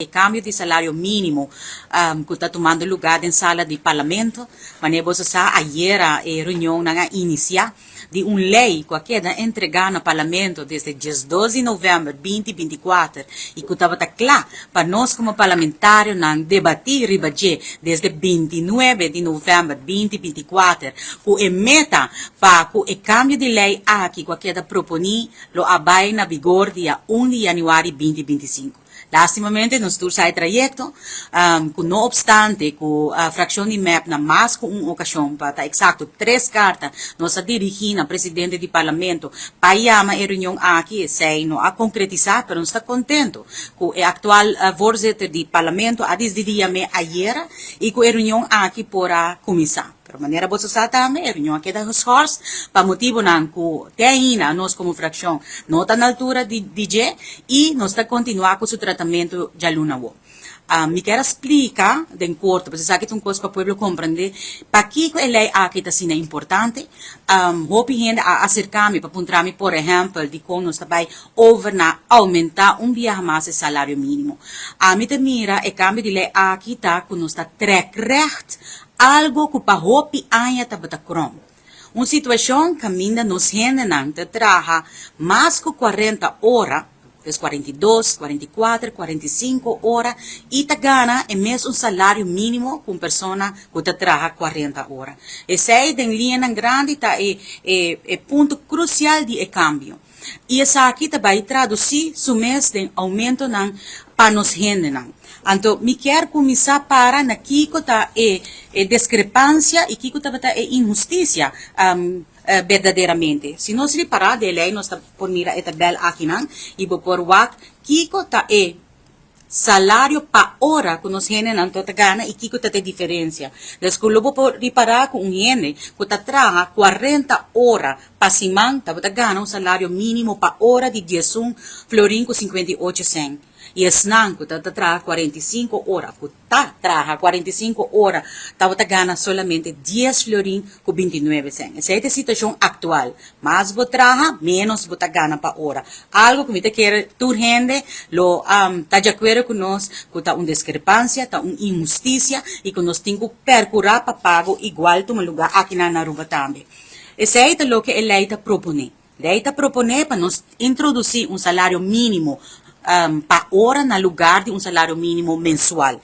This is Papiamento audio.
E cambio di salario minimo cu ta tumando lugar den sala di Parlamento. Manera boso sa, ayera e reunionnan a inicia di un ley cu a keda entrega na Parlamento desde 12 di november 2024 y cu tabata cla pa nos como parlamentarionan debati riba dje desde 29 di november 2024, cu e meta pa cu e cambio di ley aki cu a keda proponi lo a bay na vigor dia 1 di januari 2025. Lastimamente nos tur sa e trayecto, cu no obstante cu fraccion di MEP na mas cu un ocasion, pa ta exacto tres carta, nos a dirigi na presidente di Parlamento pa yama e reunion aki, esey no a concretisa, pero nos ta contento cu e actual voorzitter di Parlamento a disdidi yam'e ayera y cu e reunion aki por a cuminsa. Pero manera boso sa tambe, e reunion a keda geschorst pa motibonan cu te ainda nos como fraccion no ta na altura di dje y nos ta continua cu su tratamento djaluna awo. Mi kier a splica den corto, pasobra esaki ta un cos pa pueblo comprende pakico e ley aki ta asina importante. Hopi hende a acerca mi pa puntra mi, por ehempel, dicon nos ta bay over na aumenta un biaha mas e salario minimo. Ami ta mira e cambio di ley aki ta cu nos ta trek recht algo ku pa hopi aña tabata krom. Un situashon kaminda nos hendenan ta traha mas ku 40 ora, dus 42, 44, 45 ora, i ta gana e mesun salario mínimo ku un persona ku ta traha 40 ora. Esei den liñanan grandi ta e e punto krusial di e kambio. I esaki ta bai tradusí su mes den oumentonan pa nos hendenan. Anto mi kier kuminsá para na kiko ta e e diskrepansia i kiko tabata e inhustisia berdaderamente. Si nos ripará den e lei, nos ta por mira e tabèl akinan i bo por wak kiko ta e salario pa ora ku nos hendenan ta gana i kiko ta e diferensia. Des ku lo bo por ripará ku un hende ku ta traha 40 ora pa siman tabata gana un salario mínimo pa ora di 11 florin ku 58 sèn. I esnan ku ta traha 45 ora, ku ta traha 45 ora, tabata gana solamente 10 florin ku 29 sèn. Esei ta e situashon aktual. Mas bo traha, menos bo ta gana pa ora. Algo ku mi ta kere tur hende lo ta di akuerdo ku nos, ku ta un diskrepansia, ta un inhustisia i ku nos tin ku perkurá pa pago igual tuma lugá aki na Aruba tambe. Esei ta loke e lei ta proponé. Lei ta proponé pa nos introdusí un salario mínimo pa ora na lugá di un salario mínimo mensual.